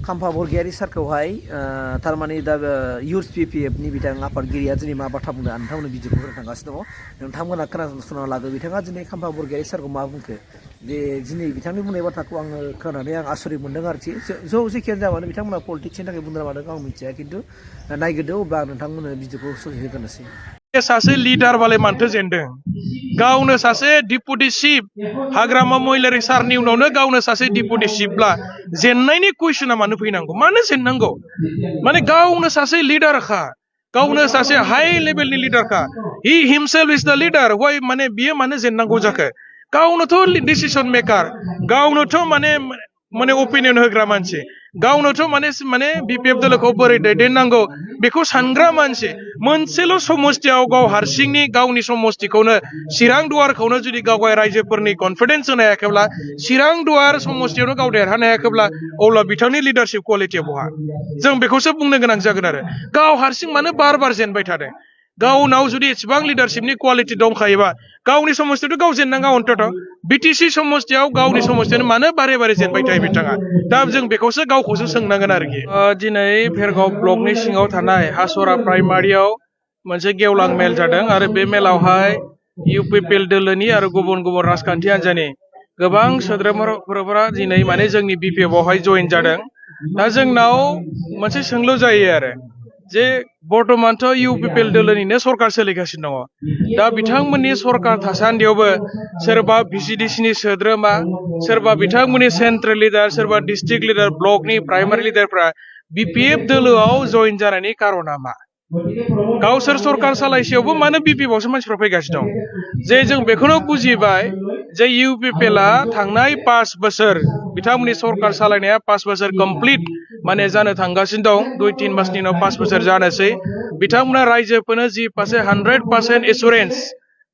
खाम्फा बरगयारि सारखौहाय थारमाने दा इउथ पिपिएफ नि बिथां आफादगिरिया दिनै मा बाथ्रा बुंदों नोंथांमोननो भिडिअखौ होनो थांगासिनो दङ नोंथांमोना खोनासंना लादो बिथाङा दिनै खाम्फा बरगयारि सारखौ मा बुंखो जे दिनै बिथांनि बुंनाय बाथ्राखौ आङो खोनानानै आं आसरित मोनदों आरोखि जेखियानो जाबानो बिथांमोना पलिटिक्सनि थाखाय बुंदों मादों आं मिथिया खिन्थु नायग्रोदो अब्ला नोंथांमोननो भिडिअखौ ससे होगोनोसै सासे लिडार बाले मानथो जेनदों गावनो सासे डिपुटि चिफ हाग्रामा महिलारि सारनि उनावनो गावनो सासे डिपुटि चिफब्ला जेननायनि कुइसना मानो फैनांगौ मानो जेननांगौ माने गावनो सासे लिडारखा गावनो सासे हाई लेभेलनि लिडारखा हि हिमसेल्फ इज द लिडार वाइ माने बियो मानो जेननांगौ जाखो गावनोथ' डिसिसन मेकार गावनोथ' माने ओपिनियन होग्रा मानसि गावनोथ' माने बिपिएफ दलखौ बोरै दैदेननांगौ बेखौ सानग्रा मानसि मोनसेल' समस्थियाव गाव हारसिंनि गावनि समस्थिखौनो चिरां दुवारखौनो जुदि गावगाय रायजोफोरनि कनफिडेन्स होनो हायाखैब्ला चिरां दुवार समस्थियावनो गाव देरहानो हायाखैब्ला अब्ला बिथांनि लिडारशिप क्वालिटिया बहा जों बेखौसो बुंनो गोनां जागोन आरो गाव हारसिं मानो बार जेनबाय थादों गावनाव जुदि एसेबां लिडारशिपनि क्वालिटि दंखायोबा गावनि समस्थियावथ' गाव जेननाङा अन्तत बिटिसि समस्थियाव गावनि समस्थियावनो मानो बारे जेनबाय थायो बिथाङा दा जों बेखौसो गावखौसो सोंनांगोन आरोखि दिनै भेरगाव ब्लकनि सिङाव थानाय हासरा प्राइमारियाव मोनसे गेवलां मेल जादों आरो बे मेलावहाय इउपिपिएल दोलोनि आरो गुबुन गुबुन राजखान्थि हान्जानि गोबां सोद्रोमाफोरा दिनै माने जोंनि बिपिएफआवहाय जइन जादों दा जोंनाव मोनसे सोंलु जायो आरो जे बर्तमानथ' इउपिपिएल दोलोनिनो सरकार सोलिगासिनो दङ दा बिथांमोननि सरकार थासान्दियावबो सोरबा भिसिडिसिनि सोद्रोमा सोरबा बिथांमोननि सेन्ट्रेल लिडार सोरबा डिस्ट्रिक्ट लिडार ब्लकनि प्राइमारि लिडारफ्रा बिपिएफ दोलोआव जइन जानायनि कारना मा गावसोर सरकार सालायसेयावबो मानो बिपिएफआवसो मानसिफ्रा फैगासिनो दं जे जों बेखौनो बुजिबाय जे इउपिपिएलआ थांनाय 5 बोसोर बिथांमोननि सरकार सालायनाया 5 बोसोर कमप्लिट माने जानो थांगासिनो दं 2-3 मासनि उनाव 5 बोसोर जानोसै बिथांमोना रायजोफोरनो जि फारसे 100% एसुरेन्स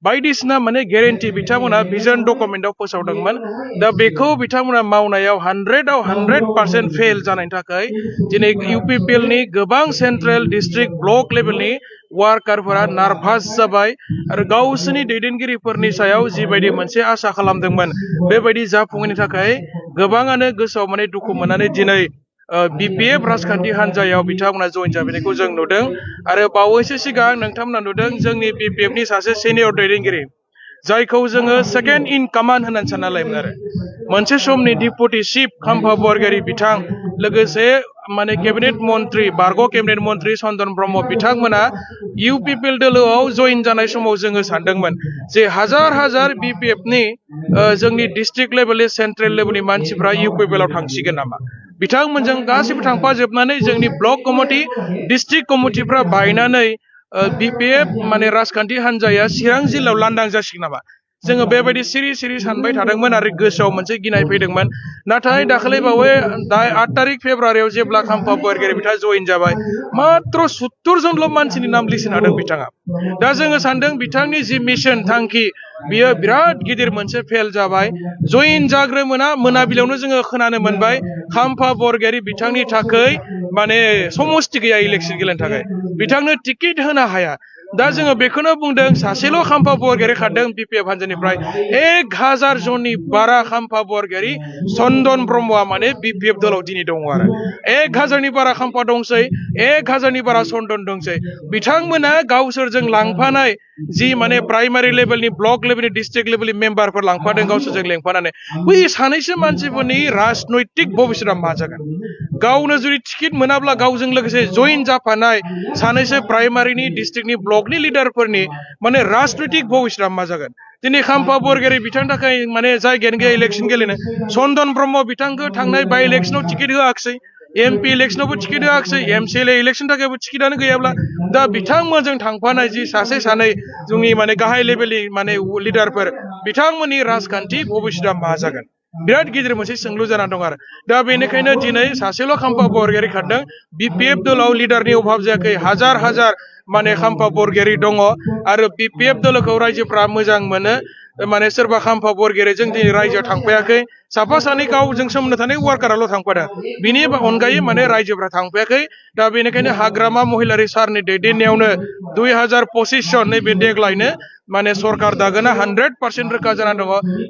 बायदिसिना माने गेरेन्टि बिथांमोना भिजन डकुमेन्टआव फोसावदोंमोन दा बेखौ बिथांमोना मावनायाव 100आव 100% फेल जानायनि थाखाय दिनै इउपिपिएलनि गोबां सेन्ट्रेल डिस्ट्रिक्ट ब्लक लेभेलनि वार्कारफोरा नार्भास जाबाय आरो गावसोरनि दैदेनगिरिफोरनि सायाव जिबायदि मोनसे आसा खालामदोंमोन बेबायदि जाफुङैनि थाखाय गोबाङानो गोसोआव माने दुखु मोननानै दिनै बिपिएफ राजखान्थि हान्जायाव बिथांमोना जइन जाबैनायखौ जों नुदों आरो बावैसो सिगां नोंथांमोना नुदों जोंनि बिपिएफनि सासे सिनियर दैदेनगिरि जायखौ जोङो सेकेन्ड इन कमान्ड होननानै सानना लायोमोन आरो मोनसे समनि डिपुटि चिफ खाम्फा बरगयारि बिथां लोगोसे माने केबिनेट मन्त्रि बारग' केबिनेट मन्त्रि चन्दन ब्रह्म बिथांमोना इउपिपिएल दोलोआव जइन जानाय समाव जोङो सानदोंमोन जे हाजार बिपिएफनि जोंनि डिस्ट्रिक्ट लेभेलनि सेन्ट्रेल लेभेलनि मानसिफ्रा इउपिपिएलआव थांसिगोन नामा बिथांमोनजों गासैबो थांफाजोबनानै जोंनि ब्लक कमिटि डिस्ट्रिक्ट कमिटिफ्रा बायनानै बिपिएफ माने राजखान्थि हान्जाया चिरां जिल्लायाव लांदां जासिगोन नामा जोङो बेबायदि सिरि सानबाय थादोंमोन आरो गोसोआव मोनसे गिनाय फैदोंमोन नाथाय दाखालि बावै 8 तारिख फेब्रुवारियाव जेब्ला खाम्फा बरगयारि बिथाङा जइन जाबाय मात्र 70 जनल' मानसिनि नाम लिस्ट हादों बिथाङा दा जोङो सानदों बिथांनि जि मिशन थांखि बियो बिराद गिदिर मोनसे फेल जाबाय जइन जाग्रोमोना मोनाबिलियावनो जोङो खोनानो मोनबाय खाम्फा बरगयारि बिथांनि थाखाय माने समस्ति गैया इलेक्सन गेलेनो थाखाय बिथांनो टिकेट होनो हाया दा जोङो बेखौनो बुंदों सासेल' खाम्फा बरगयारि खारदों बिपिएफ हान्जानिफ्राय 1000 जननि बारा खाम्फा बरगयारि चन्दन ब्रह्मआ माने बिपिएफ दलाव दिनै दङ आरो 1000नि बारा खाम्फा दंसै 1000नि बारा चन्दन दंसै बिथांमोना गावसोरजों लांफानाय जि माने प्राइमारि लेभेलनि ब्लक लेभेलनि डिस्ट्रिक्ट लेभेलनि मेम्बारफोर लांफादों गावसोरजों लेंफानानै बै सानैसो मानसिफोरनि राजनैतिक भबिष्यतआ मा जागोन गावनो जुदि टिकेट मोनाब्ला गावजों लोगोसे जइन जाफानाय सानैसो प्राइमारिनि डिस्ट्रिक्टनि ब्लकनि लिडारफोरनि माने राजनैतिक भबिष्यतआ मा जागोन दिनै खाम्फा बरगयारि बिथांनि थाखाय माने जायगायानो गैया इलेक्सन गेलेनो चन्दन ब्रह्म बिथांखौ थांनाय बाय इलेक्सनाव टिकेट होआखिसै एमपि इलेक्सनावबो टिकेट होआखिसै एमसिएलए इलेक्सन थाखायबो टिकेटआनो गैयाब्ला दा बिथांमोनजों थांफानाय जि सासे सानै जोंनि माने गाहाय लेभेलनि माने लिडारफोर बिथांमोननि राजखान्थि भबिष्यतआ मा जागोन बिराद गिदिर मोनसे सोंलु जानानै दं आरो दा बेनिखायनो दिनै सासेल' खाम्फा बरगयारि खारदों बिपिएफ दलाव लिडारनि अभाब जायाखै हाजार माने खाम्फा बरगयारि दङ आरो बिपिएफ दलखौ रायजोफ्रा मोजां मोनो माने सोरबा खाम्फा बरगयारिजों दिनै रायजोआव थांफायाखै साफा सानै गावजों सोमोन्दो थानाय वार्काराल' थांफादों बिनि अनगायै माने रायजोफ्रा थांफायाखै दा बेनिखायनो हाग्रामा महिलारि सारनि दैदेननायावनो 2025 सन नैबे देग्लायनो माने सरकार दागोना 100% रोखा जानानै दङ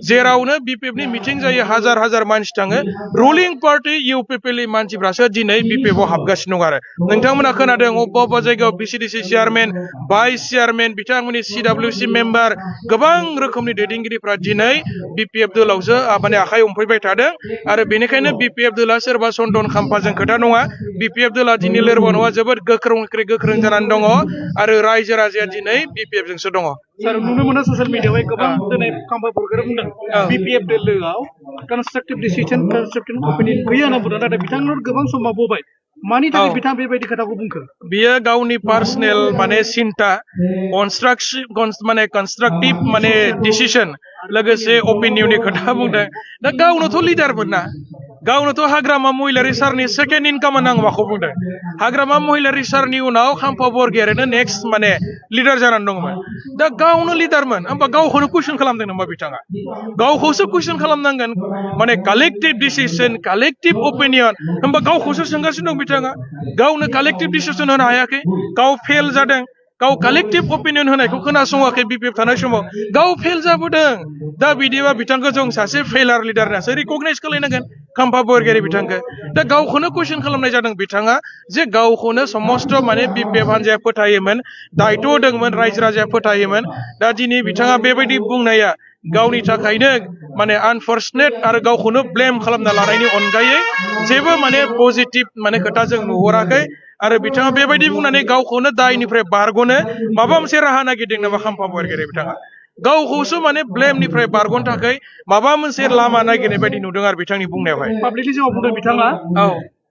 जेरावनो BPF नि मिटिं जायो हाजार हाजार मानसि थाङो रुलिं पार्टी UPPL मानसिफ्रासो दिनै BPF आव हाबगासिनो दं आरो नोंथांमोना खोनादों अबेबा अबेबा जायगायाव BCDC चेयारमेन भाइस चेयारमेन बिथांमोननि CWC मेम्बार गोबां रोखोमनि दैदेनगिरिफ्रा दिनै BPF दोलावसो माने आखाइ हमफैबाय थादों आरो बेनिखायनो BPF दोला सोरबा सन्दन खाम्फाजों खोथा नङा BPF दोला दिनै लोरबां नङा जोबोद गोख्रों जानानै दङ आरो रायजो राजाया दिनै BPF जोंसो दङ सार नुनो मोनो ससियेल मिडियायाव गोबां दिनै खाम्फा बरगयारि बुंदों BPF दोलोआव कन्स्ट्राक्टिभ डिसिजन कन्स्ट्राक्टिभ अपिनियन गैया होनना बुंदों नाथाय बिथांमोना गोबां सम बावबाय मानि थाखाय बिथाङा बेबायदि खोथाखौ बुंखो बियो गावनि पार्सनेल माने सिन्ता कन्स्ट्राक्टिभ माने डिसिजन लोगोसे अपिनियननि खोथा बुंदों दा गावनोथ' लिडारमोन ना गावनोथ' हाग्रामा महिलारि सारनि सेकेन्ड इन कमान्ड आं माखौ बुंदों हाग्रामा महिलारि सारनि उनाव खाम्फा बरगयारिनो नेक्स्ट माने लिडार जानानै दंमोन दा गावनो लिडारमोन होमबा गावखौनो कुइसन खालामदों नामा बिथाङा गावखौसो कुइसन खालामनांगोन माने कालेक्टिभ डिसिजन कालेक्टिभ अपिनियन होमबा गावखौसो सोंगासिनो दं बिथाङा गावनो कालेक्टिभ डिसिजन होनो हायाखै गाव फेल जादों गाव कालेक्टिभ अपिनियन होनायखौ खोनासङाखै BPF थानाय समाव गाव फेल जाबोदों दा बिदिबा बिथांखौ जों सासे फेलार लिडार होननासो रिकगनाइज खालायनांगोन खाम्फा बरगयारि बिथांखौ दा गावखौनो कुइसन खालामनाय जादों बिथाङा जे गावखौनो समस्त माने BPF हान्जाया फोथायोमोन दायथ' होदोंमोन रायजो राजाया फोथायोमोन दा दिनै बिथाङा बेबायदि बुंनाया गावनि थाखायनो माने आनफर्चुनेट आरो गावखौनो ब्लेम खालामना लानायनि अनगायै जेबो माने पजिटिभ माने खोथा जों नुहुराखै आरो बिथाङा बेबायदि बुंनानै गावखौनो दायनिफ्राय बारग'नो माबा मोनसे राहा नागिरदों नामा खाम्फा बरगयारि बिथाङा गावखौसो माने ब्लेमनिफ्राय बारग'नो थाखाय माबा मोनसे लामा नागिरनाय बायदि नुदों आरो बिथांनि बुंनायावहाय पाब्लिकनि सिगाङाव बुंदों बिथाङा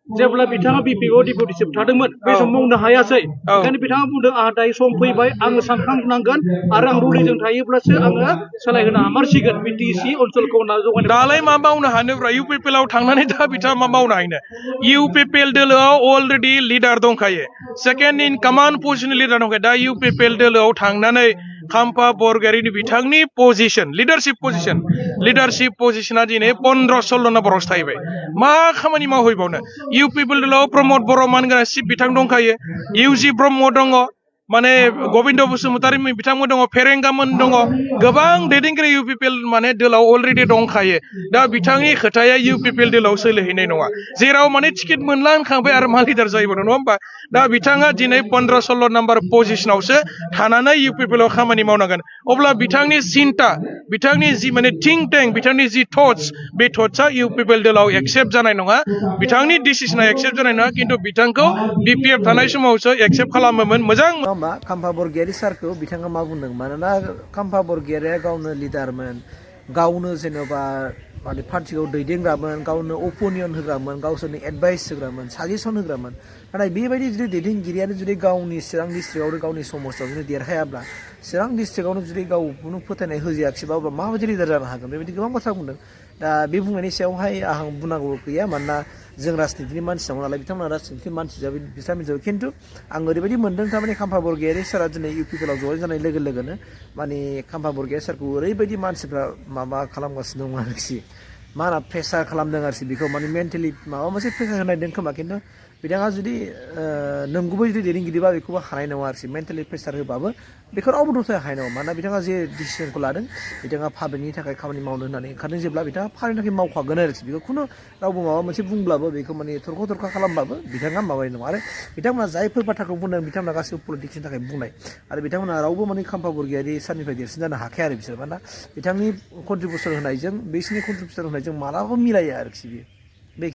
जेब्ला बिथाङा BPF आव डिपुटिसिप थादोंमोन बे समाव मावनो हायासै ओंखायनो बिथाङा बुंदों आंहा दायो सम फैबाय आङो सानखांनांगोन आरो आं रुलिजों थायोब्लासो आङो सोलायहोनो हामारसिगोन BTC ओनसोलखौ जौगानो दालाय मा मावनो हानोब्रा UPPL आव थांनानै दा बिथाङा मा मावनो हानो UPPL दोलोआव अलरेडि लिडार दंखायो सेकेन्ड इन कमान्ड पजिशननि लिडार दंखायो दा UPPL दोलोआव थांनानै खाम्फा बरगयारिनि बिथांनि पजिशन लिडारशिप पजिशना दिनै 15-16 नम्बरावसो थाहैबाय मा खामानि मावहैबावनो UPPL दोलोआव प्रमद बर'मान चिफ बिथां दंखायो UG ब्रह्म दङ माने गबिन्द बसुमतारी बिथांमोन दङ फेरेंगामोन दङ गोबां दैदेनगिरि UPPL माने दोलाव अलरेडि दंखायो दा बिथांनि खोथाया UPPL दोलाव सोलिहैनाय नङा जेराव माने टिकेट मोनला होनखांबाय आरो मा लिडार जायोबो नङा होमबा दा बिथाङा दिनै 15-16 नाम्बार पजिशनावसो थानानै UPPL आव खामानि मावनांगोन अब्ला बिथांनि सिन्ता बिथांनि जि माने थिंक टेंक बिथांनि जि थट्स बे थट्सआ UPPL दोलाव एक्सेप्ट जानाय नङा बिथांनि डिसिसना एक्सेप्ट जानाय नङा खिन्थु बिथांखौ BPF थानाय समावसो एक्सेप्ट खालामोमोन मोजां खाम्फा बरगयारि सारखौ बिथाङा मा बुंदों मानोना खाम्फा बरगयारिया गावनो लिडारमोन गावनो जेनेबा माने पार्टिखौ दैदेनग्रामोन गावनो अपिनियन होग्रामोन गावसोरनि एडभाइस होग्रामोन साजेसन होग्रामोन नाथाय बेबायदि जुदि दैदेनगिरियानो जुदि गावनि चिरां डिस्ट्रिक्टआवनो गावनि समाजाव जुदि देरहायाब्ला चिरां डिस्ट्रिक्टआवनो जुदि गावखौनो फोथायनाय होजायाखिसैबा अब्ला माबायदि लिडार जानो हागोन बेबायदि गोबां बाथ्रा बुंदों दा बे बुंनायनि सायावहाय आं बुंनांगौ गैया मानोना जों राजनितिनि मानसि दङ नालाय बिथांमोना राजनितिनि मानसि जाबाय बिथाङा मिथिबाय खिन्थु आं ओरैबायदि मोन्दों थारमाने खाम्फा बरगयारि सारा दिनै UPPL आव जयेन जानाय लोगो लोगोनो माने खाम्फा बरगयारि सारखौ ओरैबायदि मानसिफ्रा माबा खालामगासिनो दं आरोखि मा होनो प्रेसार खालामदों आरोखि बेखौ माने मेन्टेलि माबा मोनसे प्रेसार होनायदों खोमा खिन्थु बिथाङा जुदि नंगुबै जुदि दैदेनगिरिबा बेखौबो हानाय नङा आरोखि मेन्टेलि प्रेसार होबाबो बेखौ रावबो दबथायनो हानाय नङा मानोना बिथाङा जे डिसिसनखौ लादों बिथाङा पाब्लिकनि थाखाय खामानि मावनो होननानै ओंखारदों जेब्ला बिथाङा पाब्लिकनि थाखाय मावखागोन आरोखि बेखौ खुनु रावबो माबा मोनसे बुंब्लाबो बेखौ माने थरखा खालामबाबो बिथाङा माबानाय नङा आरो बिथांमोना जायफोर बाथ्राखौ बुंदों बिथांमोना गासैबो पलिटिक्सनि थाखाय बुंनाय आरो बिथांमोना रावबो माने खाम्फा बरगयारि सारनिफ्राय देरसिन जानो हाखाया आरो बिसोर मानोना बिथांनि कन्ट्रिबिउसन होनायजों बिसिनि कन्ट्रिबिउसन होनायजों मालाबाबो मिलाया आरोखि बियो